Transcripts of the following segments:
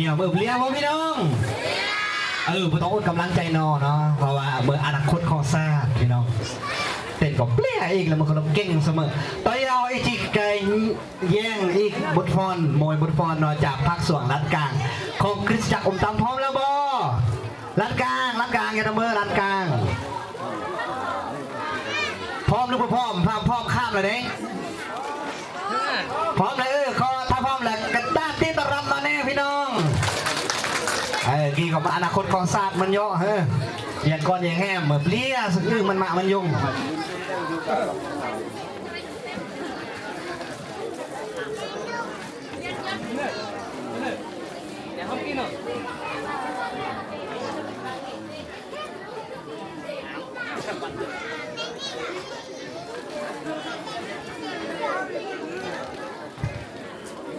ເອີ ເບຍບໍ່ພີ່ນ້ອງ? ເອີ ບໍ່ຕ້ອງອົດກຳລັງໃຈນ້ອງເນາະ ເພາະວ່າເບິ່ງອະນາຄົດຂອງຊາດພີ່ນ້ອງ ເຕັ້ນກໍເບຍອີກແລ້ວ ມັນກໍເກັ່ງສະເໝີ. ຕອນນີ້ເຮົາອີກຊິໄກແຍ່ງອີກບົດຟ້ອນ ມວຍບົດຟ້ອນເນາະ ຈາກພາກສ່ວນລານກາງຂອງຄຣິສຕະຈັກອົມຕຳ. ພ້ອມແລ້ວບໍ່? ລານກາງ ລານກາງ ຢ່າຕະເມີ ລານກາງ. ພ້ອມຫຼືບໍ່ພ້ອມ? ຖ້າພ້ອມຂ້າມແລ້ວເດ້. ພ້ອມແລ້ວ ເອີ ຂໍ ຖ້າພ້ອມແລ້ວກໍຕາມຕີຕາລຳມາແນ່ພີ່ນ້ອງ. ເອີ ກີ້ກໍມາອະນາຄົດຂອງຊາດມັນເຍາະ ເຮີ ຢ່າງກ່ອນຢ່າງແຮມ ເບຍສະອຶ້ງມັນມາມັນຍົງ.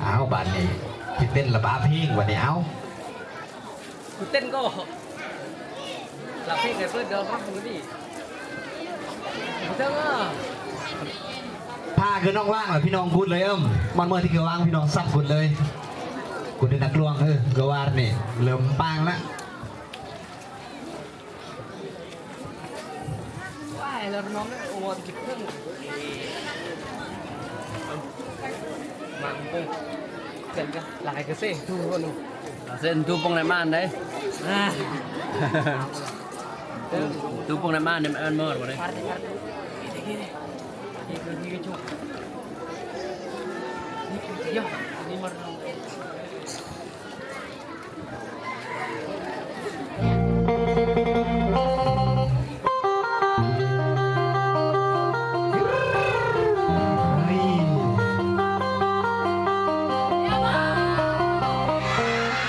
ອ້າວ ບາດນີ້ຊິເຕັ້ນລະບາເພງບາດນີ້. ເອົ້າ ກູເຕັ້ນກໍລະເພງໃຫ້ເພິ່ນດອກ ມັນບໍ່ດີ. ເທິງ ເອີ ພາຄືນ້ອງວ່າງລະ ພີ່ນ້ອງກຸດເລີຍ. ເອີ ມັນເມື່ອທີ່ຄືວ່າງ ພີ່ນ້ອງສັບກຸດເລີຍ. ກຸດເປັນນັກລວງ ເອີ ກະວ່ານີ້ເລີ່ມປາງລະ. ວ້າຍ ລະນ້ອງ ໂອວອນກິດເພິ່ງ ມັງເບິ່ງ ເຊິ່ງກະຫຼາຍກະເຊ ທຸກຄົນ ເສັ້ນທຸກປົງໃນມານໄດ໋ ອ່າ ທຸກປົງໃນມານນີ້ ມັນເອີ້ນໝົດບໍ່ໄດ້.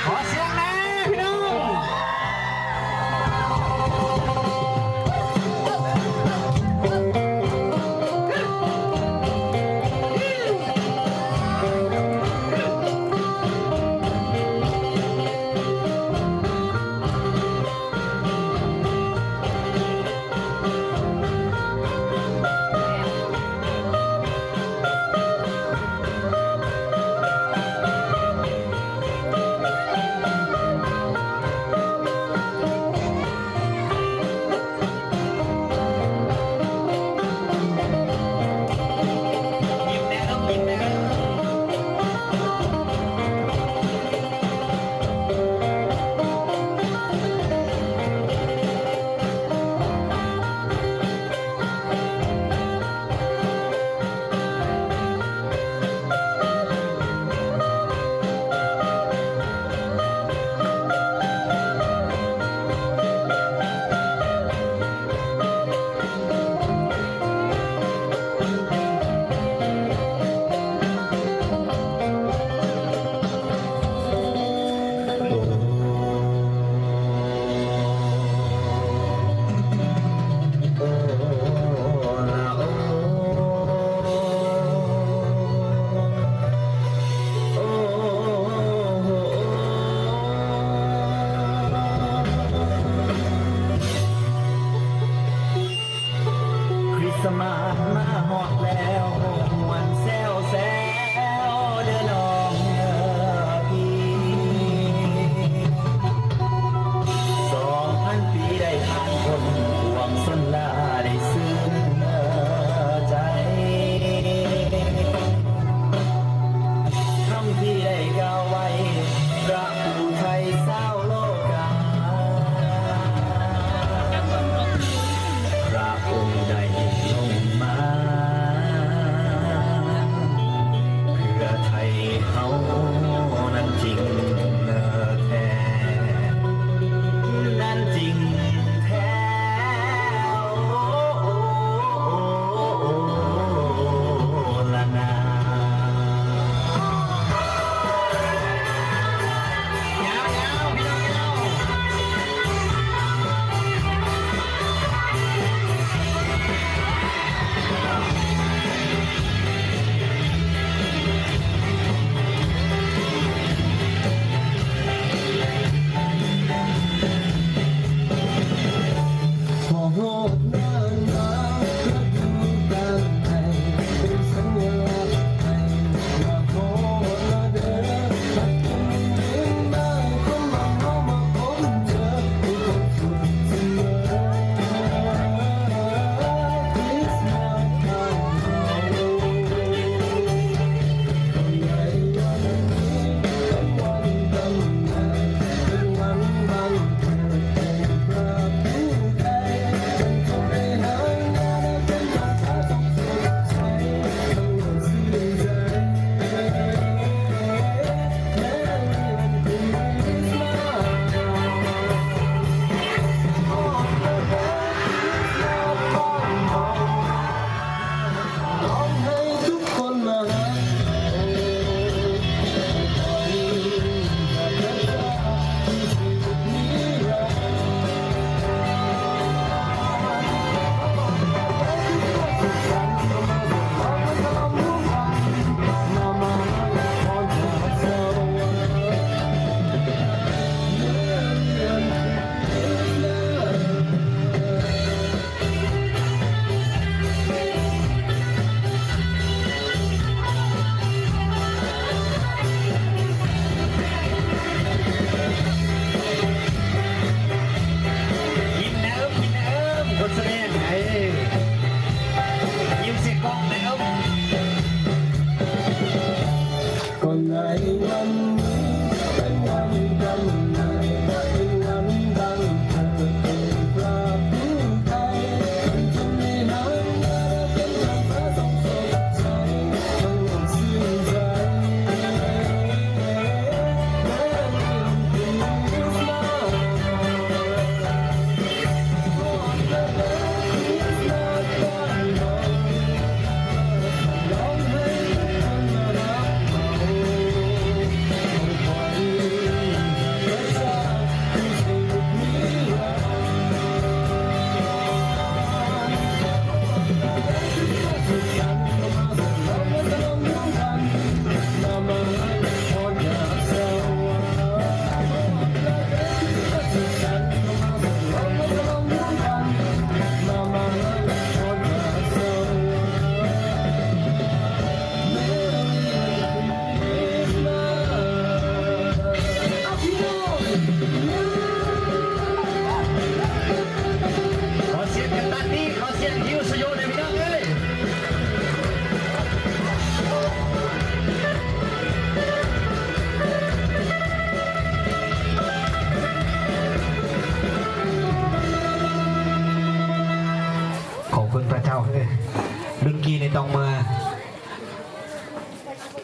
ຂໍສຽງແດ່ພີ່ນ້ອງ.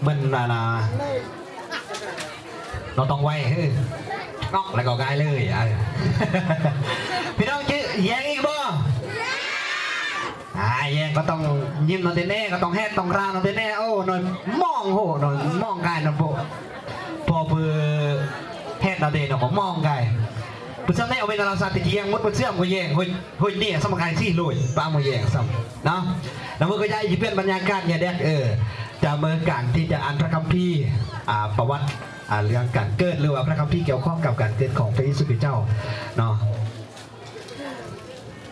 ມັນ ອັນນ່າ ເນາະ ຕ້ອງໄວ ເອີ ງອກ ແລ້ວກໍງ່າຍເລີຍ ເອີ ພີ່ນ້ອງຈື່ ແຍງອີກບໍ່? ອາ ແຍງກໍຕ້ອງຍິ້ມເນາະເດແນ່ ກໍຕ້ອງແຮດຕ້ອງຮ່າເນາະເດແນ່ ໂອ້ ເນາະ ມອງໂຫເນາະ ມອງກາຍເນາະ ພໍເປີແຮດເນາະເດເນາະ ກໍມອງກາຍ ປະຊາແນວເວລາລາວຊາດຕະກຽງໝົດ ປະເຊື່ອມກໍແຍງ ໂຫຍ ໂຫຍ ນີ້ສຳຄັນຊິໂລຍ ປາມາແຍງຊ້ຳເນາະ ນຳເມືອກໍຢາກຊິປ່ຽນບັນຍາກາດ ຍາແດກ ເອີ ຈາກເມືອການທີ່ຈະອ່ານພະຄຳພີ ອາ ປະຫວັດ ອາ ເລື່ອງການເກີດ ຫຼືວ່າພະຄຳພີກ່ຽວຂ້ອງກັບການເກີດຂອງພະເຢຊູຄຣິດເຈົ້າເນາະ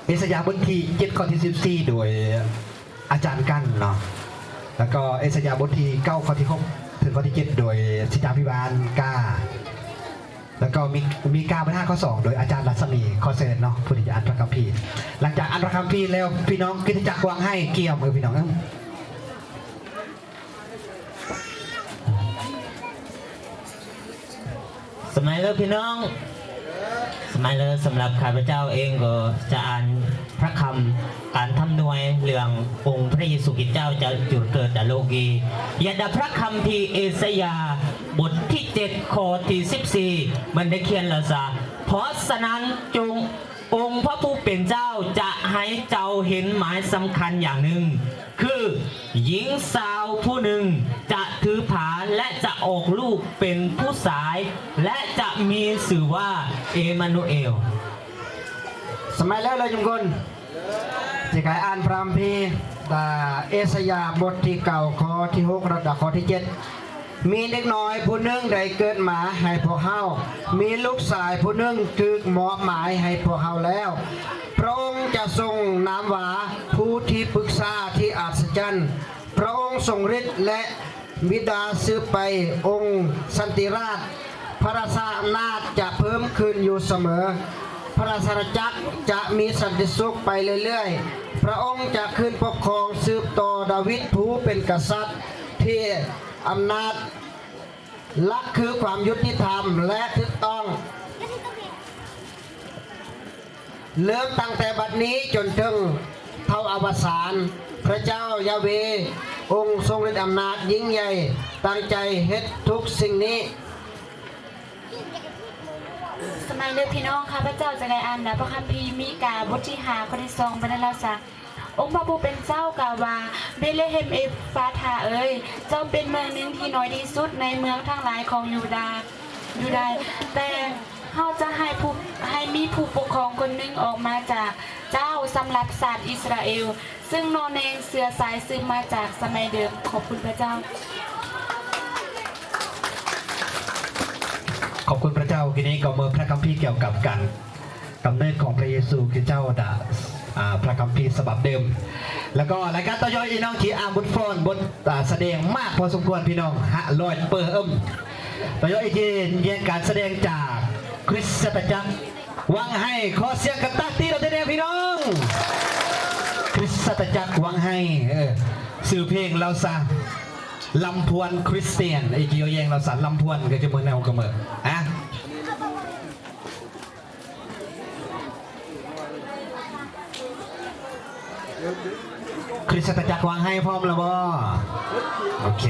ເອສາຍາບົດທີເຈັດ ຂໍ້ທີສິບສີ່ ໂດຍອາຈານກັນເນາະ ແລ້ວກໍເອສາຍາບົດທີເກົ້າ ຂໍ້ທີຫົກ ເຖິງຂໍ້ທີເຈັດ ໂດຍສິດຕາພິບານກາ ແລ້ວກໍມີ ມີກາບັນຫາຂໍ້ສອງ ໂດຍອາຈານລັດສະໝີ ຂໍເຊີນເນາະ ຜູ້ທີ່ຈະອ່ານພະຄຳພີ. ຫຼັງຈາກອ່ານພະຄຳພີແລ້ວ ພີ່ນ້ອງຄຣິສຕະຈັກວັງໄຫ ກຽມ ເອີ ພີ່ນ້ອງ ສະໄໝເລີພີ່ນ້ອງ ສະໄໝເລີ. ສຳລັບຂ້າພະເຈົ້າເອງກໍຈະອ່ານພະຄຳ ການທຳນວຍເລື່ອງອົງພະເຢຊູຄຣິດເຈົ້າຈະຈຸດເກີດໃນໂລກນີ້ ຍາດາພະຄຳພີເອສາຍາ ບົດທີເຈັດ ຂໍ້ທີສິບສີ່ ມັນໄດ້ຂຽນແລ້ວຊະ ເພາະສະນັ້ນ ຈົ່ງ ອົງພະຜູ້ເປັນເຈົ້າຈະໃຫ້ເຈົ້າເຫັນໝາຍສຳຄັນຢ່າງໜຶ່ງ ຄື ຍິງສາວຜູ້ໜຶ່ງຈະຖືຜາ ແລະ ຈະອອກລູກເປັນຜູ້ຊາຍ ແລະ ຈະມີຊື່ວ່າເອມານູເອລ. ສະໄໝເລີ ເລີຍຈຸມຄົນ ຊິກາຍອ່ານພະຄຳພີ ອາ ເອສາຍາ ບົດທີເກົ້າ ຂໍ້ທີຫົກ ແລະ ຂໍ້ທີເຈັດ ມີເດັກນ້ອຍຜູ້ໜຶ່ງໄດ້ເກີດມາໃຫ້ພວກເຮົາ, ມີລູກຊາຍຜູ້ໜຶ່ງຖືກມອບໝາຍໃຫ້ພວກເຮົາແລ້ວ. ພະອົງຈະຊົງນາມວ່າ ຜູ້ທີ່ປຶກສາທີ່ອັດສະຈັນ, ພະອົງຊົງລິດ ແລະ ບິດາສືບໄປອົງສັນຕິລາດ. ພະລາຊາອຳນາດຈະເພີ່ມຂຶ້ນຢູ່ສະເໝີ. ພະລາຊາອານາຈັກຈະມີສັນຕິສຸກໄປເລື້ອຍໆ. ພະອົງຈະຂຶ້ນປົກຄອງສືບຕໍ່ດາວິດຜູ້ເປັນກະສັດ ທີ່ອຳນາດຫຼັກຄືຄວາມຍຸຕິທຳ ແລະ ຖືກຕ້ອງ. ເລີ່ມຕັ້ງແຕ່ບັດນີ້ຈົນເຖິງເທົ່າອະວະສານ, ພະເຈົ້າຢາເວ ອົງຊົງລິດອຳນາດຍິ່ງໃຫຍ່ ຕັ້ງໃຈເຮັດທຸກສິ່ງນີ້. ສະໄໝເລີພີ່ນ້ອງ ຂ້າພະເຈົ້າຈະໄດ້ອ່ານນຳພະຄຳພີມີກາ ບົດທີຫ້າ ຂໍ້ທີສອງ ບັນດາລາວຊາ ອົງພະຜູ້ເປັນເຈົ້າກ່າວວ່າ, ເບເລເຮມເອຟາທາເອີຍ, ເຈົ້າເປັນເມືອງໜຶ່ງທີ່ນ້ອຍທີ່ສຸດໃນເມືອງທັງຫຼາຍຂອງຢູດາ, ຢູດາ, ແຕ່ເຮົາຈະໃຫ້ຜູ້, ໃຫ້ມີຜູ້ປົກຄອງຄົນໜຶ່ງອອກມາຈາກເຈົ້າສຳລັບຊາດອິດສະຣາເອລ, ຊຶ່ງໜໍ່ແໜງເຊື້ອສາຍສືບມາຈາກສະໄໝເດີມ. ຂອບຄຸນພະເຈົ້າ. ຂອບຄຸນພະເຈົ້າ. ທີນີ້ກໍເມືອພະຄຳພີກ່ຽວກັບການ ກຳເນີດຂອງພະເຢຊູຄຣິດເຈົ້າ ອາ ພະຄຳພີສະບັບເດີມ. ແລ້ວກໍລາຍການຕໍ່ຢອດອີກ ນ້ອງທີ່ອ່ານບົດຟ້ອນ ບົດ ອາ ສະແດງມາກພໍສົມຄວນ ພີ່ນ້ອງ ຫ້າຮ້ອຍເປີເອີມ. ຕໍ່ຢອດອີກທີ ແຍກການສະແດງຈາກຄຣິສຕະຈັກວັງໄຫ. ຂໍສຽງກັນຕັກຕີເຮົາແດ່ພີ່ນ້ອງ. ຄຣິສຕະຈັກວັງໄຫ ເອີ ຊື່ເພງລາວຊາ ລຳພວນຄຣິສຕຽນ. ອີກທີ ແຍງລາວຊາ ລຳພວນ ກໍຈະເໝີແນວກໍເໝີ ອາ ຄຣິສຕະຈັກວັງໄຫພ້ອມແລ້ວບໍ່? ໂອເຄ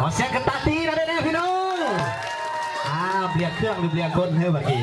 ຂໍສຽງກັນຕັກຕີເຮົາແດ່ພີ່ນ້ອງ. ອາ ລຽກເຄື່ອງ ຫຼື ລຽກຄົນເຮີ ບັດນີ້.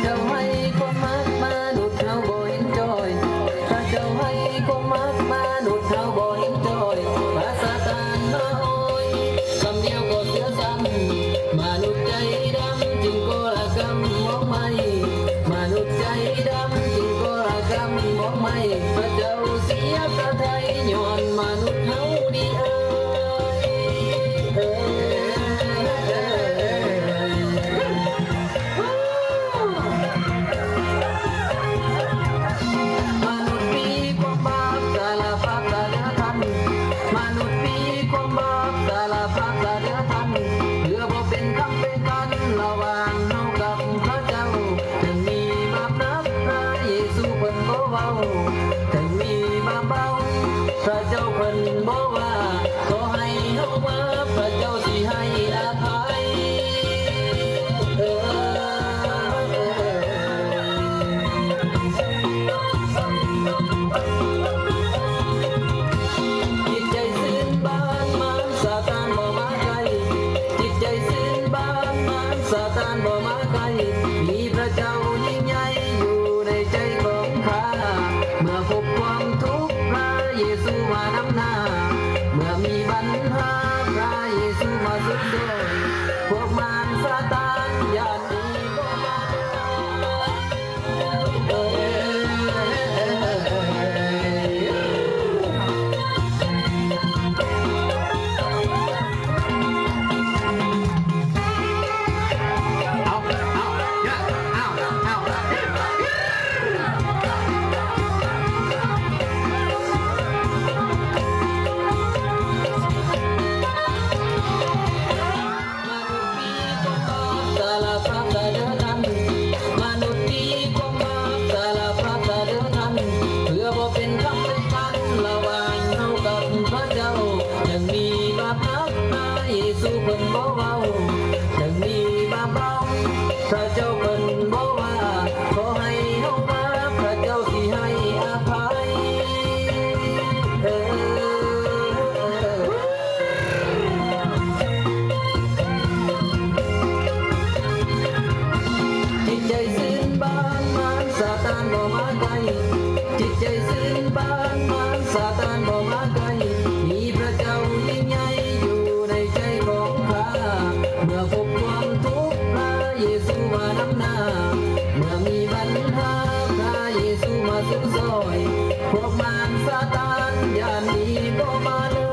ເຈົ້າໃຫ້ຄວາມຮັກມະນຸດເຮົາບໍ່ເຫັນຈ້ອຍ ພະເຈົ້າໃຫ້ຄວາມຮັກມະນຸດເຮົາບໍ່ເຫັນຈ້ອຍ ພາສາການມາອ້ອຍ ຄຳດຽວກໍເຊື່ອຊ້ຳ ມະນຸດໃຈດຳຈຶ່ງກໍລະກຳໝອກໄມ້ ມະນຸດໃຈດຳຈຶ່ງກໍລະກຳໝອກໄມ້ ພະເຈົ້າເສຍພະໄທຍ້ອນມະ ຈິດໃຈຊື່ນບານ ມານຊາຕານບໍ່ມາໃກ້ ຈິດໃຈຊື່ນບານ ມານຊາຕານບໍ່ມາໃກ້ ມີພະເຈົ້າຍິ່ງໃຫຍ່ຢູ່ໃນໃຈຂອງຂ້າ ເມື່ອພົບຄວາມທຸກ ພະເຢຊູມານຳໜ້າ ເມື່ອມີບັນຫາ ພະເຢຊູມາຊົງຊ່ອຍ ພວກມານຊາຕານຢ້ານໜີບໍ່ມາເລີຍ.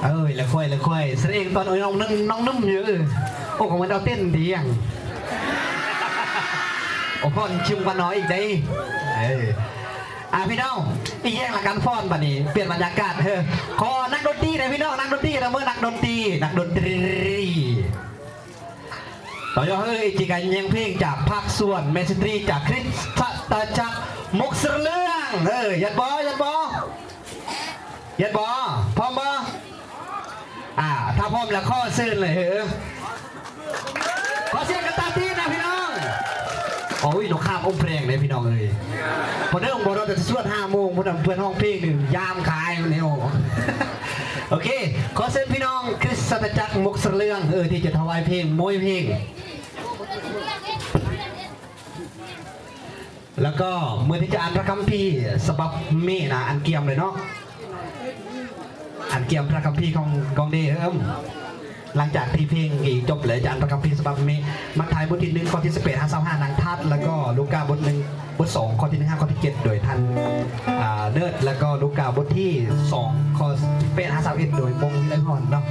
ເອີຍ ລະຄວາຍ ລະຄວາຍ ສະເອງຕອນ ໂອ້ຍ ນ້ອງໜຶ່ງ ນ້ອງໜຶ່ງຢູ່ ໂອ້ ຂອງມັນເອົາເຕັ້ນດີຫຍັງ ໂອ້ ຟ້ອນຊຶມກັນໜ້ອຍອີກໄດ໋ ເອີ ອ່າ ພີ່ນ້ອງ ອີກແຮງລະກັນຟ້ອນ ບາດນີ້ປ່ຽນບັນຍາກາດ ເອີ ຂໍນັກດົນຕີແດ່ພີ່ນ້ອງ ນັກດົນຕີ ຕະມືນັກດົນຕີ ນັກດົນຕີ ຕໍ່ຍົກເຮີ ອີກການແຍ່ງເພງຈາກພາກສ່ວນແມ່ນສະຕຣີຈາກຄຣິສຕະຈັກມົກສະເຫຼືອງ ເອີ ຢ້ານບໍ່ ຢ້ານບໍ່ ຢ້ານບໍ່ ພ້ອມບໍ່? ອ່າ ຖ້າພ້ອມແລ້ວຂໍເຊີນເລີຍເຮີ ຂໍສຽງກັນຕາມຕີນນະພີ່ນ້ອງ ໂອ້ຍ ໜົກຂາມອົມແພງເດ້ພີ່ນ້ອງເອີຍ ພໍເດີມບໍ່ ເຮົາຈະສວດຫ້າໂມງ ພຸ້ນນະ ເພິ່ນຮ້ອງເພງນີ້ ຢາມຂາຍແນວ ໂອເຄ ຂໍເຊີນພີ່ນ້ອງຄຣິສຕະຈັກມົກສະເຫຼືອງ ເອີ ທີ່ຈະຖວາຍເພງ ໂມຍເພງ ແລ້ວກໍເມື່ອທີ່ຈະອ່ານພະຄຳພີສະບັບເມນະ ອ່ານກຽມເລີຍເນາະ ອ່ານກຽມພະຄຳພີຂອງ ຂອງເດເອີ້ມ ຫຼັງຈາກທີ່ເພງອີ່ຈົບແລ້ວ ຈະອ່ານພະຄຳພີສະບັບເມ ມັດທາຍບົດທີໜຶ່ງ ຂໍ້ທີສິບແປດຫາຊາວຫ້າ ນາງທັດ ແລ້ວກໍລູກາບົດໜຶ່ງ ບົດສອງ ຂໍ້ທີໜຶ່ງຫາຂໍ້ທີເຈັດ ໂດຍທ່ານ ອ່າ ເນີດ ແລ້ວກໍລູກາບົດທີສອງ ຂໍ້ທີແປດຫາຊາວເອັດ ໂດຍມົງ ວິໄລພອນເນາະ.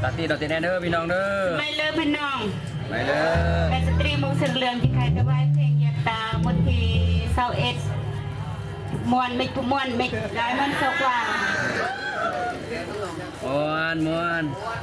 ຕາຕີດອກຕິແນ່ເດີພີ່ນ້ອງເດີ ໄປເລີພີ່ນ້ອງ ໄປເລີ ແມ່ນສະຕຣີມົງເສິງເຫຼືອງ ທີ່ໄດ້ຖວາຍເພງຍາດຕາ ບົດທີຊາວເອັດ ມ່ວນມິດຜູ້ມ່ວນມິດ ຫຼາຍມັນສອກວ່າ ມ່ວນ ມ່ວນ. ພວກ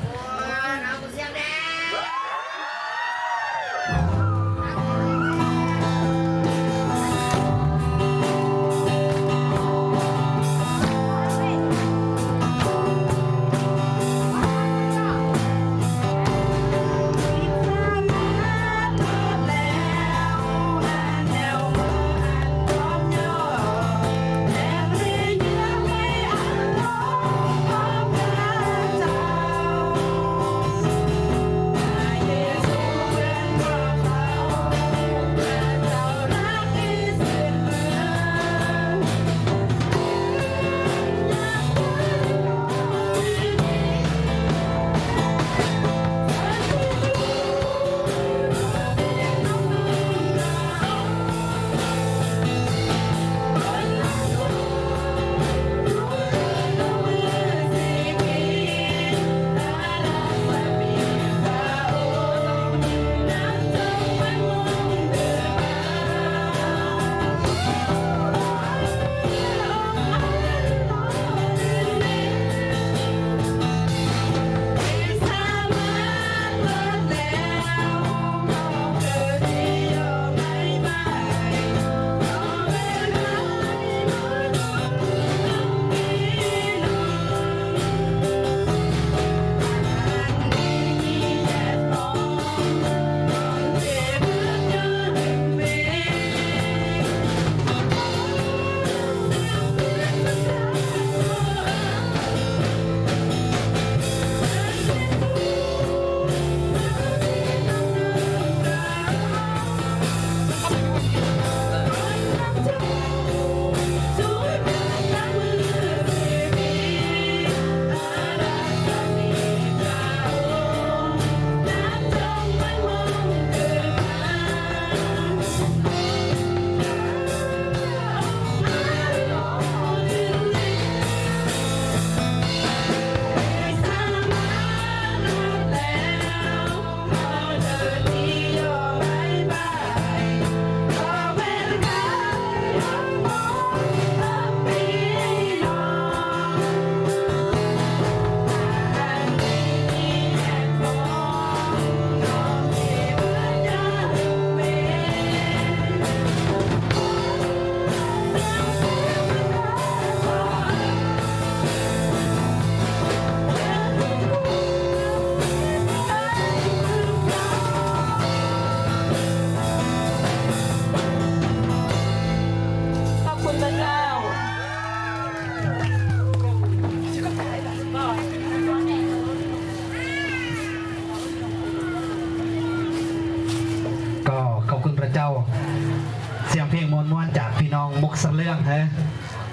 ສຽງເພງມ່ວນໆ ຈາກພີ່ນ້ອງມຸກສະເຫຼືອງເອີ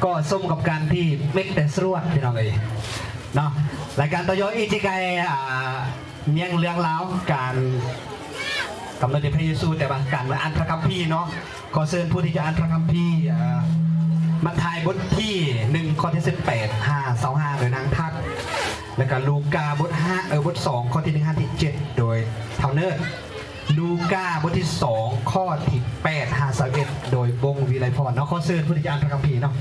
ກໍສົມກັບການທີ່ເມັກແຕ່ສວດ ພີ່ນ້ອງເອີຍເນາະ. ລາຍການຕໍ່ຢອດອີກທີ່ໄກ ອ່າ ຍັງເລື່ອງລາວການກຳນົດໂດຍພະເຢຊູ ແຕ່ວ່າການມາອ່ານພະຄຳພີເນາະ. ຂໍເຊີນຜູ້ທີ່ຈະອ່ານພະຄຳພີ ເອີ ມັດທາຍບົດທີໜຶ່ງ ຂໍ້ທີສິບແປດຫາຊາວຫ້າ ໂດຍນາງທັດ ແລ້ວກະລູກາບົດຫ້າ ເອີ ບົດສອງ ຂໍ້ທີໜຶ່ງຫາທີເຈັດ ໂດຍທ້າວເນີດ. ລູກາບົດທີສອງ ຂໍ້ທີແປດຫາຊາວເອັດ ໂດຍວົງວິໄລພອນເນາະ. ຂໍເຊີນຜູ້ທີ່ຈະອ່ານພະຄຳພີເນາະ.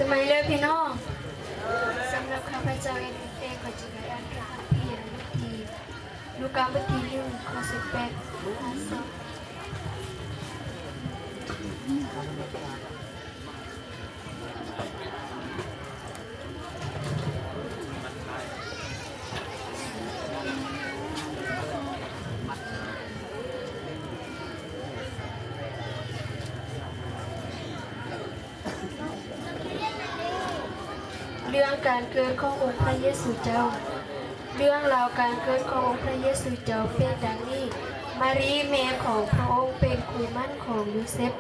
ສະບາຍດີເດີພີ່ນ້ອງ, ສຳລັບຂ້າພະເຈົ້າເອງເອງ ຂ້ອຍຈະໄດ້ອ່ານພະຄຳພີໃນວັນທີ ລູກາບົດທີໜຶ່ງ ຂໍ້ສິບແປດຫາຊາວ. ເລື່ອງການເກີດຂອງອົງພະເຢຊູເຈົ້າ. ເລື່ອງລາວການເກີດຂອງອົງພະເຢຊູເຈົ້າເປັນດັ່ງນີ້. ມາຣີແມ່ຂອງພະອົງເປັນຄູ່ໝັ້ນຂອງໂຢເຊັບ.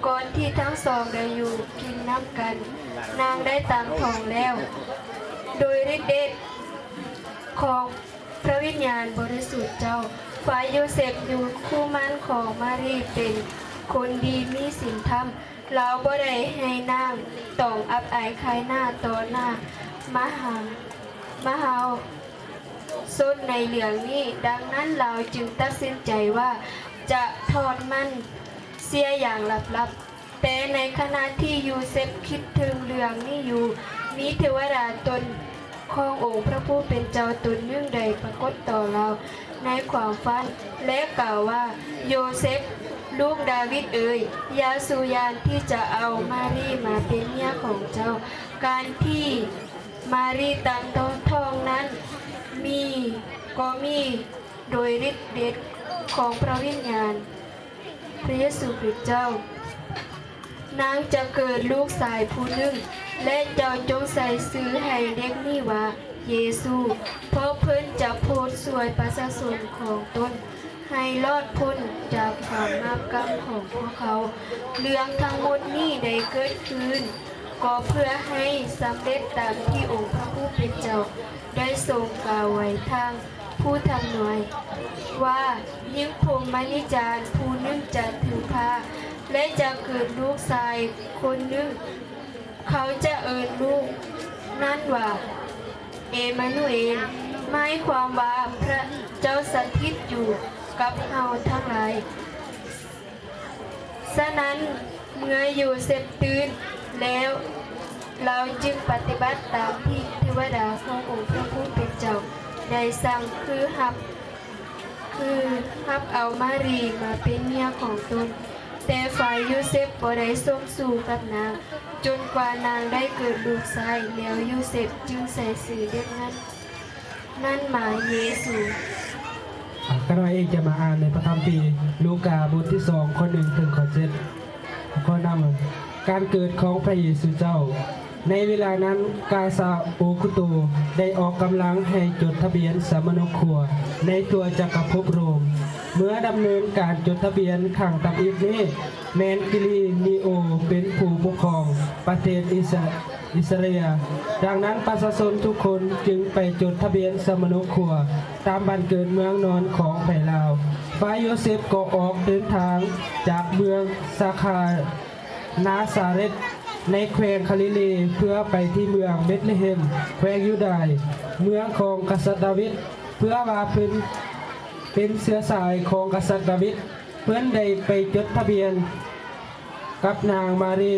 ກ່ອນທີ່ທັງສອງໄດ້ຢູ່ກິນນຳກັນ, ນາງໄດ້ຕັ້ງທ້ອງແລ້ວ. ໂດຍລິດເດດຂອງພະວິນຍານບໍລິສຸດເຈົ້າ, ຝ່າຍໂຢເຊັບຢູ່ຄູ່ໝັ້ນຂອງມາຣີເປັນຄົນດີມີສິນທຳ. ລາວບໍ່ໄດ້ໃຫ້ນາງຕ້ອງອັບອາຍຂາຍໜ້າຕໍ່ໜ້າມະຫາ ມະຫາຊົນໃນເລື່ອງນີ້. ດັ່ງນັ້ນລາວຈຶ່ງຕັດສິນໃຈວ່າຈະທອດໝັ້ນເສຍຢ່າງລັບໆ. ແຕ່ໃນຂະນະທີ່ໂຢເຊັບຄິດເຖິງເລື່ອງນີ້ຢູ່, ມີເທວະດາຕົນຂອງອົງພະຜູ້ເປັນເຈົ້າຕົນໜຶ່ງໄດ້ປາກົດຕໍ່ລາວໃນຄວາມຝັນ ແລະ ກ່າວວ່າ, ໂຢເຊັບ ລູກດາວິດເອີຍ, ຢ່າສູ່ຢ້ານທີ່ຈະເອົາມາຣີມາເປັນເມຍຂອງເຈົ້າ. ການທີ່ມາຣີຕັ້ງທ້ອງນັ້ນມີ ກໍມີໂດຍລິດເດດຂອງພະວິນຍານ ພະເຢຊູຄຣິດເຈົ້າ. ນາງຈະເກີດລູກຊາຍຜູ້ໜຶ່ງ ແລະ ເຈົ້າຈົ່ງໃສ່ຊື່ໃຫ້ເດັກນີ້ວ່າເຢຊູ, ເພາະເພິ່ນຈະໂປດຊ່ວຍປະຊາຊົນຂອງຕົນໃຫ້ລອດພົ້ນຈາກຄວາມບາບກຳຂອງພວກເຂົາ. ເລື່ອງທັງໝົດນີ້ໄດ້ເກີດຂຶ້ນ ກໍເພື່ອໃຫ້ສຳເລັດຕາມທີ່ອົງພະຜູ້ເປັນເຈົ້າໄດ້ຊົງກ່າວໄວ້ທາງ ຜູ້ທຳນາຍວ່າ, ຍິງພົມມະນິຈານຜູ້ໜຶ່ງຈະຖືພາ ແລະ ຈະເກີດລູກຊາຍຄົນໜຶ່ງ, ເຂົາຈະເອີ້ນລູກນັ້ນວ່າ ເອມານູເອນ, ໝາຍຄວາມວ່າ ພະເຈົ້າສະຖິດຢູ່ກັບເຮົາທັງຫຼາຍ. ສະນັ້ນ, ເມື່ອໂຢເຊັບຕື່ນແລ້ວ, ລາວຈຶ່ງປະຕິບັດຕາມທີ່ເທວະດາຂອງອົງພະຜູ້ເປັນເຈົ້າໄດ້ສັ່ງ, ຄືຮັບ, ຄືຮັບເອົາມາຣີມາເປັນເມຍຂອງຕົນ. ແຕ່ຝ່າຍໂຢເຊັບບໍ່ໄດ້ສົມສູ່ກັບນາງ, ຈົນກວ່ານາງໄດ້ເກີດລູກຊາຍ, ແລ້ວໂຢເຊັບຈຶ່ງໃສ່ຊື່ເດັກນັ້ນ ນັ້ນມາເຢຊູ. ຂ້ານ້ອຍເອງຈະມາອ່ານໃນພະຄຳພີລູກາບົດທີສອງ ຂໍ້ໜຶ່ງເຖິງຂໍ້ເຈັດ ຂໍ້ນຳ ການເກີດຂອງພະເຢຊູເຈົ້າ. ໃນເວລານັ້ນ ກາຊາໂອກຸໂຕໄດ້ອອກກຳລັງໃຫ້ຈົດທະບຽນສຳມະໂນຄົວໃນທົ່ວຈັກກະພົບໂຣມ. ເມື່ອດຳເນີນການຈົດທະບຽນຄັ້ງທຳອິດນີ້ ແມ່ນກິລີນີໂອເປັນຜູ້ປົກຄອງປະເທດອິສຣາ ອິສຣາເອລ. ດັ່ງນັ້ນ ປະຊາຊົນທຸກຄົນຈຶ່ງໄປຈົດທະບຽນສຳມະໂນຄົວຕາມບ້ານເກີດເມືອງນອນຂອງໃຜລາວ. ຝ່າຍໂຢເຊັບກໍອອກເດີນທາງຈາກເມືອງຊາຄາ ນາຊາເຣດ ໃນແຂວງຄາລີລີ ເພື່ອໄປທີ່ເມືອງເບັດເລເຮັມ ແຂວງຢູດາຍ ເມືອງຂອງກະສັດດາວິດ ເພື່ອວ່າເພິ່ນເປັນເຊື້ອສາຍຂອງກະສັດດາວິດ. ເພິ່ນໄດ້ໄປຈົດທະບຽນກັບນາງມາຣີ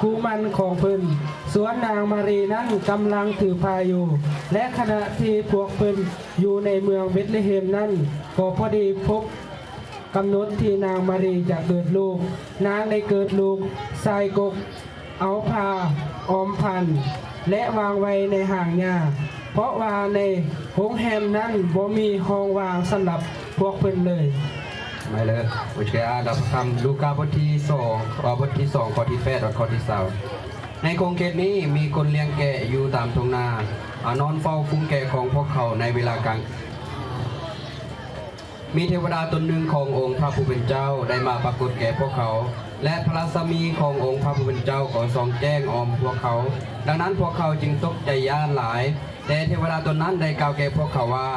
ຄູ່ໝັ້ນຂອງເພິ່ນ, ສ່ວນນາງມາຣີນັ້ນກຳລັງຖືພາຢູ່. ແລະ ຂະນະທີ່ພວກເພິ່ນຢູ່ໃນເມືອງເບັດເລເຮັມນັ້ນ, ກໍພໍດີພົບກຳນົດທີ່ນາງມາຣີຈະເກີດລູກ. ນາງໄດ້ເກີດລູກຊາຍກົກ ເອົາຜ້າອ້ອມພັນ ແລະ ວາງໄວ້ໃນຫ້າງຫຍ້າ, ເພາະວ່າໃນໂຮງແຮມນັ້ນບໍ່ມີຫ້ອງວ່າງສຳລັບພວກເພິ່ນເລີຍ. ໝາຍເລີຍ ໂອເຄ ອ່ານພະຄຳລູກາ ບົດທີສອງ ເອີ ບົດທີສອງ ຂໍ້ທີແປດ ຮອດຂໍ້ທີຊາວ. ໃນຂົງເຂດນີ້ມີຄົນລ້ຽງແກະຢູ່ຕາມທົ່ງນາ, ອາ ນອນເຝົ້າຝູງແກະຂອງພວກເຂົາໃນເວລາກາງ ມີເທວະດາຕົນໜຶ່ງຂອງອົງພະຜູ້ເປັນເຈົ້າໄດ້ມາປາກົດແກ່ພວກເຂົາ, ແລະ ພະລາຊະມີຂອງອົງພະຜູ້ເປັນເຈົ້າກໍສ່ອງແຈ້ງອ້ອມພວກເຂົາ. ດັ່ງນັ້ນພວກເຂົາຈຶ່ງຕົກໃຈຢ້ານຫຼາຍ. ແຕ່ເທວະດາຕົນນັ້ນໄດ້ກ່າວແກ່ພວກເຂົາວ່າ,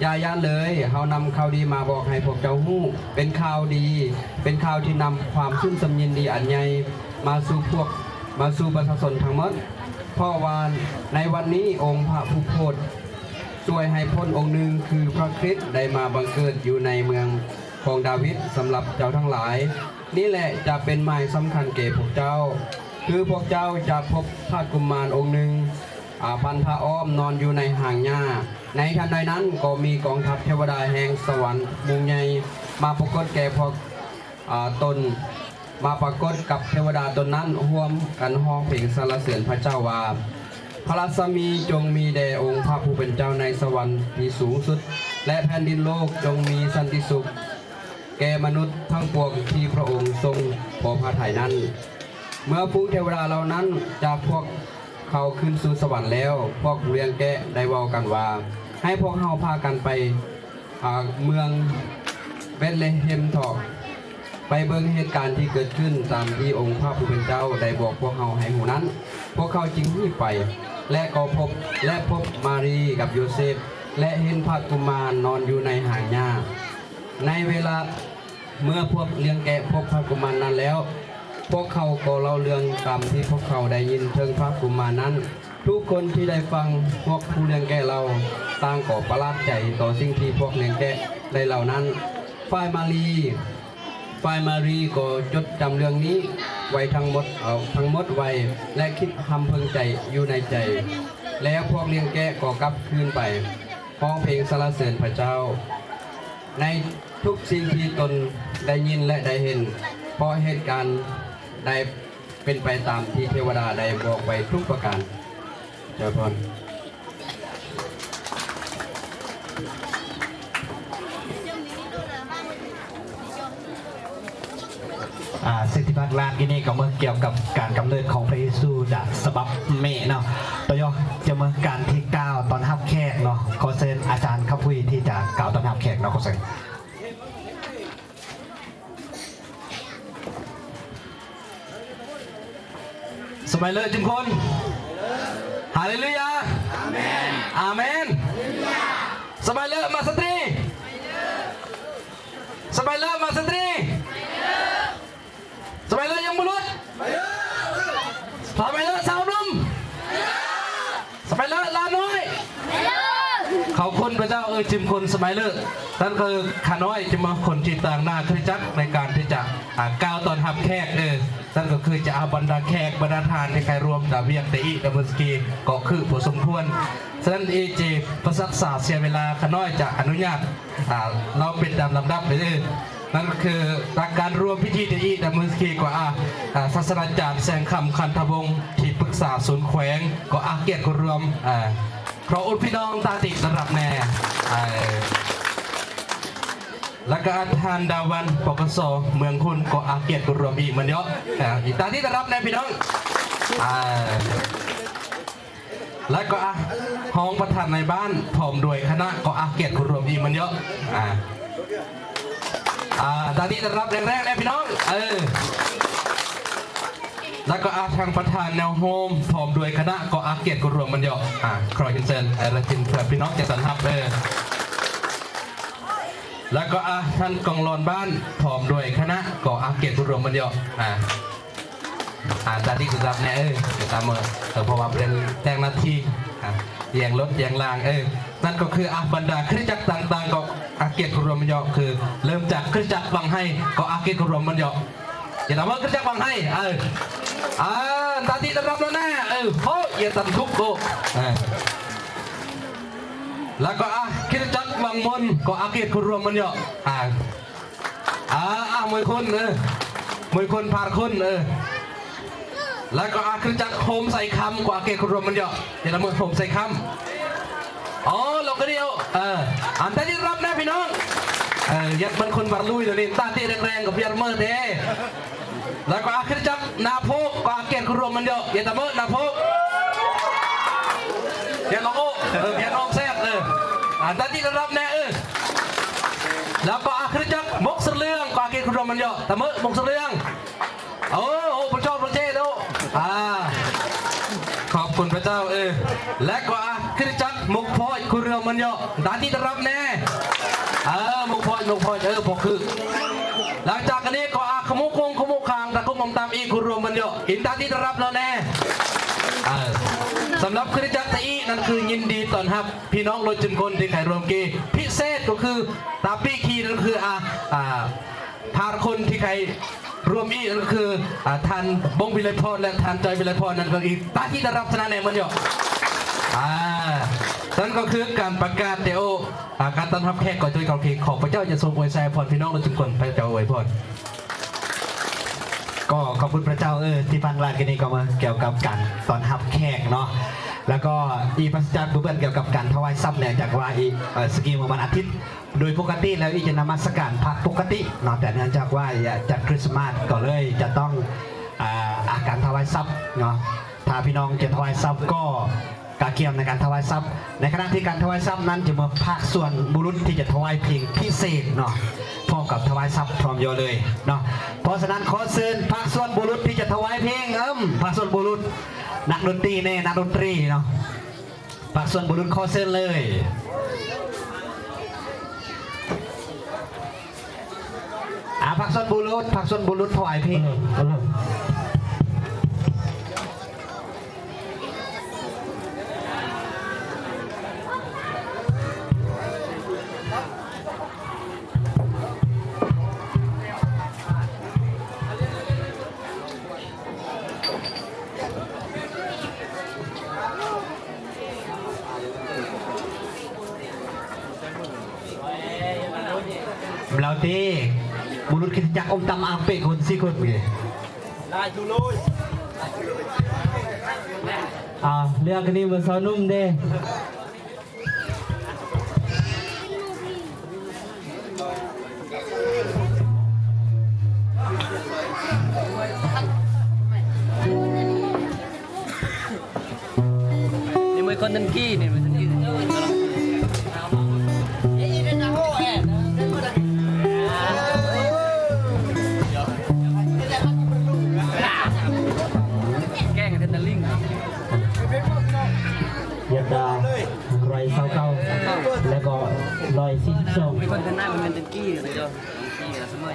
ຢ່າຢ້ານເລີຍ, ເຮົານຳຂ່າວດີມາບອກໃຫ້ພວກເຈົ້າຮູ້, ເປັນຂ່າວດີ, ເປັນຂ່າວທີ່ນຳຄວາມຊື່ນຊຳຍິນດີອັນໃຫຍ່ມາສູ່ພວກ, ມາສູ່ປະຊາຊົນທັງໝົດ. ເພາະວ່າໃນວັນນີ້ອົງພະຜູ້ໂພດ ຊ່ວຍໃຫ້ພົ້ນອົງໜຶ່ງ ຄືພະຄຣິດ ໄດ້ມາບັງເກີດຢູ່ໃນເມືອງຂອງດາວິດສຳລັບເຈົ້າທັງຫຼາຍ. ນີ້ແຫຼະຈະເປັນໝາຍສຳຄັນແກ່ພວກເຈົ້າ, ຄືພວກເຈົ້າຈະພົບພະກຸມານອົງໜຶ່ງ, ອາ, ພັນຜ້າອ້ອມນອນຢູ່ໃນຫ້າງຫຍ້າ. ໃນທັນໃດນັ້ນກໍມີກອງທັບເທວະດາແຫ່ງສະຫວັນໝູ່ໃຫຍ່ມາປາກົດແກ່ພວກ ອາ ຕົນ ມາປາກົດກັບເທວະດາຕົນນັ້ນ, ຮ່ວມກັນຮ້ອງເພງສັນລະເສີນພະເຈົ້າວ່າ, ພະລາຊະມີຈົ່ງມີແດ່ອົງພະຜູ້ເປັນເຈົ້າໃນສະຫວັນທີ່ສູງສຸດ, ແລະ ແຜ່ນດິນໂລກຈົ່ງມີສັນຕິສຸກແກ່ມະນຸດທັງປວງທີ່ພະອົງຊົງພໍພະໄທນັ້ນ. ເມື່ອຝູງເທວະດາເຫຼົ່ານັ້ນຈາກພວກເຂົາຂຶ້ນສູ່ສະຫວັນແລ້ວ, ພວກຜູ້ລ້ຽງແກະໄດ້ເວົ້າກັນວ່າ, ໃຫ້ພວກເຮົາພາກັນໄປ ອາ ເມືອງເບັດເລເຮັມເຖາະ, ໄປເບິ່ງເຫດການທີ່ເກີດຂຶ້ນຕາມທີ່ອົງພະຜູ້ເປັນເຈົ້າໄດ້ບອກພວກເຮົາໃຫ້ຮູ້ນັ້ນ. ພວກເຂົາຈຶ່ງຮີບໄປ ແລະ ກໍພົບ ແລະ ພົບມາຣີກັບໂຢເຊບ ແລະ ເຫັນພະກຸມານນອນຢູ່ໃນຫ້າງຫຍ້າ. ໃນເວລາເມື່ອພວກລ້ຽງແກະພົບພະກຸມານນັ້ນແລ້ວ, ພວກເຂົາກໍເລົ່າເລື່ອງຕາມທີ່ພວກເຂົາໄດ້ຍິນເຖິງພະກຸມານນັ້ນ. ທຸກຄົນທີ່ໄດ້ຟັງພວກຜູ້ລ້ຽງແກະເລົ່າ, ຕ່າງກໍປະຫຼາດໃຈຕໍ່ສິ່ງທີ່ພວກລ້ຽງແກະໄດ້ເລົ່ານັ້ນ. ຝ່າຍມາຣີ, ຝ່າຍມາຣີກໍຈົດຈຳເລື່ອງນີ້ໄວ້ທັງໝົດ, ເອົາທັງໝົດໄວ້ ແລະ ຄິດຮຳເພິງໃຈຢູ່ໃນໃຈ. ແລ້ວພວກລ້ຽງແກະກໍກັບຄືນໄປຮ້ອງເພງສັນລະເສີນພະເຈົ້າ ໃນທຸກສິ່ງທີ່ຕົນໄດ້ຍິນ ແລະ ໄດ້ເຫັນ, ເພາະເຫດການໄດ້ ເປັນໄປຕາມທີ່ເທວະດາໄດ້ບອກໄວ້ທຸກປະການ. ເຈົ້າພອນ. ອ່າ ສິດທິພັດລານກີນີ້ກໍເມື່ອກ່ຽວກັບການກຳເນີດຂອງພະເຢຊູຈາກສະບັບແມ່ເນາະ. ຕໍ່ຢອກຈະເມື່ອການທີ່ກ່າວຕ້ອນຮັບແຂກເນາະ, ຂໍເຊີນອາຈານຄຳພຸຍທີ່ຈະກ່າວຕ້ອນຮັບແຂກເນາະ, ຂໍເຊີນ. ສະບາຍເລີຈິມຄົນ. ຮາເລລູຢາ. ອາເມນ. ສະບາຍເລີມາສະຕຣີ. ສະບາຍເລີມາສະຕຣີ. ສະບາຍເລີຍັງບຸລຸດ. ສະບາຍເລີຊາວໜຸ່ມ. ສະບາຍເລີຫຼານນ້ອຍ. ຂອບຄຸນພະເຈົ້າ. ເອີ ຈິມຄົນສະບາຍເລີ ນັ້ນຄືຂ້ານ້ອຍຈະມາຄົນທີ່ຕາງໜ້າຄຣິສຕະຈັກໃນການທີ່ຈະ ອ່າ ກ່າວຕ້ອນຮັບແຂກ. ເອີ ນັ້ນກໍຄືຈະເອົາບັນດາແຂກ ບັນດາທ່ານທີ່ໄປຮ່ວມຕາວຽກແຕ່ອີກຕາເມືອສກີ ກໍຄືພໍສົມຄວນ. ສະນັ້ນເອເຈບໍ່ຊັກຊ້າເສຍເວລາ, ຂ້ານ້ອຍຈະອະນຸຍາດ ອ່າ ເລົ່າເປັນຕາມລຳດັບເດີ. ນັ້ນກໍຄື ຈາກການຮ່ວມພິທີແຕ່ອີກຕາເມືອສກີ ກໍອາ ອ່າ ສາສະນາຈານ ແສງຄຳ ຄັນທະວົງ ທີ່ປຶກສາສູນແຂວງ ກໍອາກຽດເຂົ້າຮ່ວມ. ອ່າ ຂໍອຸດພີ່ນ້ອງຕາຕິດລະດັບແນ່. ເອີ ແລ້ວກໍອາຈານດາວັນ ປກສ ເມືອງຄຸນ ກໍອາກຽດເຂົ້າຮ່ວມອີກເໝືອນເດີ. ເອີ ອີກຕາຕິດລະດັບແນ່ພີ່ນ້ອງ. ເອີ ແລ້ວກໍ ອ່ະ ຮອງປະທານນາຍບ້ານ ພ້ອມດ້ວຍຄະນະ ກໍອາກຽດເຂົ້າຮ່ວມອີກເໝືອນເດີ. ອ່າ ອ່າ ຕາຕິດລະດັບແຮງໆແນ່ພີ່ນ້ອງ. ເອີ ແລ້ວກໍ ອ່າ ທາງປະທານແນວໂຮມ ພ້ອມດ້ວຍຄະນະ ກໍອາກຽດເຂົ້າຮ່ວມເໝືອນເດີ. ອ່າ ຂໍຮຽນເຊີນ ເອີ ລະຈິນ ເພື່ອພີ່ນ້ອງຈະຕ້ອນຮັບ. ເອີ ແລ້ວກໍ ອ່າ ທ່ານກອງຫຼອນບ້ານ ພ້ອມດ້ວຍຄະນະ ກໍອາກຽດເຂົ້າຮ່ວມເໝືອນເດີ. ອ່າ ອ່າ ຕາຕິດລະດັບແນ່. ເອີ ຕາມເໝີ ເອີ ເພາະວ່າເປັນແຕ່ງໜ້າທີ່ ອ່າ ແຍ່ງລົດແຍ່ງລາງ. ເອີ ນັ້ນກໍຄື ອ່າ ບັນດາຄຣິສຕະຈັກຕ່າງໆ ກໍອາກຽດເຂົ້າຮ່ວມເໝືອນເດີ. ຄືເລີ່ມຈາກຄຣິສຕະຈັກວັງໄຮ ກໍອາກຽດເຂົ້າຮ່ວມເໝືອນເດີ. ຢ່ານຳວ່າຄຣິສຕະຈັກວັງໄຮ. ເອີ ອ່າ ຕາຕິດລະດັບແນ່. ເອີ ໂຫ ຢ່າຕັນທຸກໂກ. ເອີ ແລ້ວກໍ ອ່າ ຄຣິສຕະຈັກວັງມົນ ກໍອາກຽດເຂົ້າຮ່ວມເໝືອນເດີ. ອ່າ ອ່າ ອ່າ ມວຍຄົນ ເອີ ມວຍຄົນພາດຄົນ. ເອີ ແລ້ວກໍອາຄຣິສຕະຈັກໂຮມໄຊຄຳ ກໍອາເກດຄູດວງມັນເຍາະ ເດລະເມີໂຮມໄຊຄຳ. ອໍ ລອງກະດຽວ ເອີ ອັນຕາທີ່ຮັບນະພີ່ນ້ອງ ເອີ ຍັດມັນຄົນບັກລຸຍໂດນີ້ ຕາທີ່ແຮງໆ ກໍພຽນເມີເດ້. ແລ້ວກໍອາຄຣິສຕະຈັກນາໂພກ ກໍອາເກດຄູດວງມັນເຍາະ ເຢຕາເມີນາໂພກ ພຽນລອງໂອ ເອີ ພຽນອອກແຊກ ເອີ ອັນຕາທີ່ຮັບແນ່ ເອີ. ແລ້ວກໍອາຄຣິສຕະຈັກມົກສະເຫຼືອງ ກໍອາເກດຄູດວງມັນເຍາະ ຕາເມີມົກສະເຫຼືອງ. ໂອ້ ໂອ້ ບໍ່ຊອບບໍ່ເຈໂດ ອາ ຂອບຄຸນພະເຈົ້າ ເອີ. ແລະກໍອາຄຣິສຕະຈັກໝົກພອຍຄູເຮືອມັນເຍາະ ຕາທີ່ຕະຮັບແນ່ ເອີ ໝົກພອຍ ໝົກພອຍ ເອີ ພໍຄື. ຫຼັງຈາກອັນນີ້ກໍອາຂະມຸຄົງ ຂະມຸຄາງ ຕະກຸມອຳຕາມອີກຄູເຮືອມັນເຍາະ ອິນຕາທີ່ຕະຮັບແລ້ວແນ່ ເອີ. ສຳລັບຄຣິສຕະຈັກຕະອີນັ້ນຄືຍິນດີຕ້ອນຮັບພີ່ນ້ອງໂລຈິມຄົນທີ່ໄຂຮ່ວມກີ ພິເສດກໍຄືຕາປີຄີ ນັ້ນຄື ອາ ອາ ພາຄົນທີ່ໄຄລວມອີກ ນັ້ນກໍຄື ອາ ທ່ານບົງວິໄລພອນ ແລະ ທ່ານຈອຍວິໄລພອນ ນັ້ນກໍອີກ ຕາທີ່ໄດ້ຮັບຊະນະແນນມັນຢູ່ ອາ ນັ້ນກໍຄືການປະກາດເຕໂອ ອາ ການຕ້ອນຮັບແຂກກໍໂດຍເຂົາເຂດ ຂໍພະເຈົ້າຈະຊົງອວຍໄຊພອນພີ່ນ້ອງທຸກຄົນ ພະເຈົ້າອວຍພອນ. ກໍຂອບຄຸນພະເຈົ້າ ເອີ ທີ່ຟັງຫຼາຍກັນນີ້ກໍມາກ່ຽວກັບການຕ້ອນຮັບແຂກເນາະ ແລ້ວກໍອີກປາສະຈາກເບື້ອງເກີນກ່ຽວກັບການຖວາຍຊັບ ເນື່ອງຈາກວ່າອີກ ເອີ ສະກີມວັນອາທິດ ໂດຍປົກກະຕິແລ້ວອີກຈະນະມັດສະການພະປົກກະຕິເນາະ ແຕ່ເນື່ອງຈາກວ່າຈັດຄຣິສມາດກໍເລີຍຈະຕ້ອງ ອາ ການຖວາຍຊັບເນາະ ຖ້າພີ່ນ້ອງຈະຖວາຍຊັບກໍກະກຽມໃນການຖວາຍຊັບ ໃນຂະນະທີ່ການຖວາຍຊັບນັ້ນຈະມີພາກສ່ວນບຸລຸດທີ່ຈະຖວາຍເພງພິເສດເນາະ ພ້ອມກັບຖວາຍຊັບພ້ອມໂຍເລີຍເນາະ ເພາະສະນັ້ນຂໍເຊີນພາກສ່ວນບຸລຸດທີ່ຈະຖວາຍເພງ ເອີ ພາກສ່ວນບຸລຸດ ນັກດົນຕີແນ່ ນັກດົນຕີເນາະ. ພາກສ່ວນບຸລຸດ ຂໍເຊີນເລີຍ ອາ ພາກສ່ວນບຸລຸດ ພາກສ່ວນບຸລຸດຖວາຍເພງ ເອີ ເອີ. ລາວເຕ ບຸລຸດຄຣິສຕະຈັກອົມຕຳອາເປະຄົນສີ່ຄົນເດ ອາ ເລືອກອັນນີ້ເບິ່ງສາວໜຸ່ມເດ. ນີ້ເປັນຄົນນັ້ນກີ້ ນີ້ເປັນຄົນນັ້ນກີ້ ແກ້ງເທນນະລິງ ເວຍດນາມ ຮ້ອຍຊາວເກົ້າ ແລ້ວກໍຮ້ອຍສີ່ສິບສອງ ມີຄົນທະນາຍ ມັນເປັນຕະກີ້ເດ້ ຕະກີ້ສະໄໝ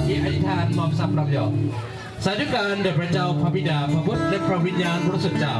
ທີ່ອະທິຖານມອບຊັບຮັບຢອກ ສາທຸການແດ່ພະເຈົ້າ, ພະບິດາ, ພະບຸດ ແລະ ພະວິນຍານບໍລິສຸດເຈົ້າ.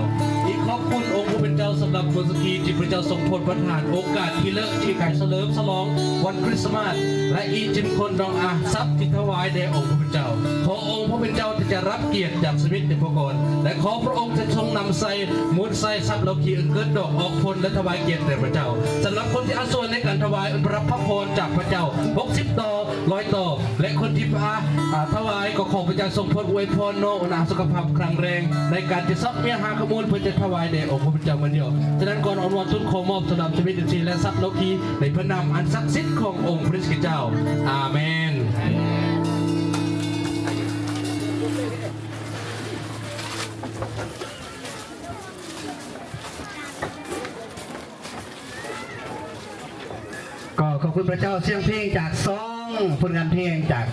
ອີກຂອບຄຸນອົງຜູ້ເປັນເຈົ້າສຳລັບມື້ສະກີທີ່ພະເຈົ້າຊົງໂປດປະທານໂອກາດທີ່ເລີດທີ່ໄດ້ສະເຫຼີມສະຫຼອງວັນຄຣິສຕະມາດ ແລະ ອີກຈຳນວນນ້ອງອາຊັບທີ່ຖວາຍແດ່ອົງຜູ້ເປັນເຈົ້າ. ຂໍອົງຜູ້ເປັນເຈົ້າທີ່ຈະຮັບກຽດຈາກຊີວິດໃນພວກກ່ອນ ແລະ ຂໍພະອົງຈະຊົງນຳໃສ່ມູນໃສ່ຊັບເຫຼົ່າທີ່ອັນເກີດດອກອອກຜົນ ແລະ ຖວາຍກຽດແດ່ພະເຈົ້າ. ສຳລັບຄົນທີ່ອາສ່ວນໃນການຖວາຍອັນໄດ້ຮັບພະພອນຈາກພະເຈົ້າ ຫົກສິບຕໍ່ ຮ້ອຍຕໍ່ ແລະ ຄົນທີ່ພາ ອາ ຖວາຍ ກໍຂໍພະເຈົ້າຊົງໂປດອວຍພອນນ້ອງອາສຸຂະພາບແຂງແຮງ ໃນການຈະຊອກເມຍຫາຂໍ້ມູນເພື່ອຈະຖວາຍແດ່ອົງພະພຸດທະເຈົ້າມື້ດຽວ. ສະນັ້ນ ກ່ອນອອກນວນ ທຸນຂໍມອບສະດາບຊີວິດ ແລະ ຊັບເຫຼົ່າທີ່ ໃນພະນາມອັນສັກສິດຂອງອົງພະຄຣິສຕະເຈົ້າ. ອາເມນ. ກໍຂອບຄຸນພະເຈົ້າ, ສຽງເພງຈາກສອງຜົນງານເພງຈາກ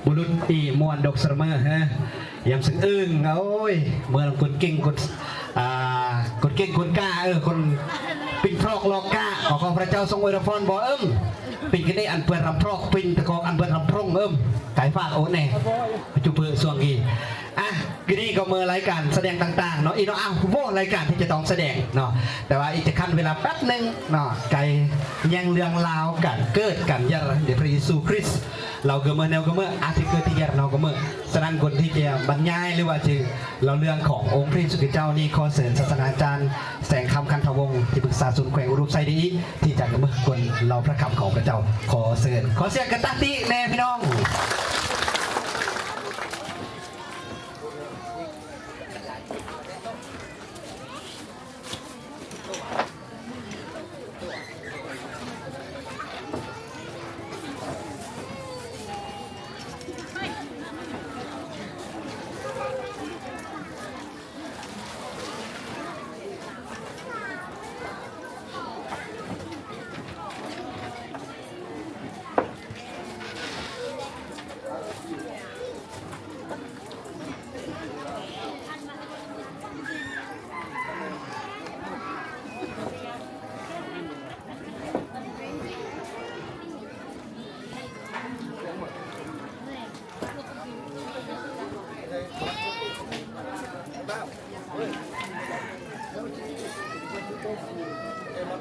ບຸລຸດອີ່ມ່ວນ ດອກສະເມີ ຮະ ຍາມສະອຶ້ງ. ໂອ້ຍ ເມືອງຄົນເກັ່ງ ຄົນ ອ່າ ຄົນເກັ່ງຄົນກ້າ ເອີ ຄົນປິ່ນຟຣອກລອກກ້າ. ຂໍຂອງພະເຈົ້າຊົງອວຍພອນບໍ່ເອີມ ປິ່ນກະນີ້ອັນເປື້ອນລຳຟຣອກ ປິ່ນຕະກອກອັນເປື້ອນລຳຟຣອງເອີມ ກາຍຟາກໂອແນ່ ຈຸເປີຊ່ວງນີ້. ອ່ະ ຄືນີ້ກໍເມີລາຍການສະແດງຕ່າງໆເນາະ ອີເນາະ. ອ້າວ ບໍ່ລາຍການທີ່ຈະຕ້ອງສະແດງເນາະ ແຕ່ວ່າອີກຈະຂັ້ນເວລາແປັບໜຶ່ງເນາະ ໄກແຍ່ງເລື່ອງລາວການເກີດການຢາກເນພະເຢຊູຄຣິສ. ລາວກໍເມີແນວກໍເມີ ອາທິດເກີດທີ່ຢາກເນາະກໍເມີ. ສະນັ້ນ ກ່ອນທີ່ຈະບັນຍາຍ ຫຼືວ່າຈະເລົ່າເລື່ອງຂອງອົງພະເຢຊູຄຣິສເຈົ້ານີ້ ຂໍເຊີນສາສະນາຈານ ແສງຄຳ ຄັນທະວົງ ທີ່ປຶກສາສູນແຂວງອຸດົມໄຊດີ ທີ່ຈະເບິ່ງກົນເລົ່າພະຄຳຂອງພະເຈົ້າ. ຂໍເຊີນ ຂໍສຽງກະຕາຕິແດ່ພີ່ນ້ອງ.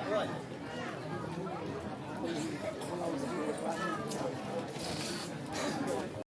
Right.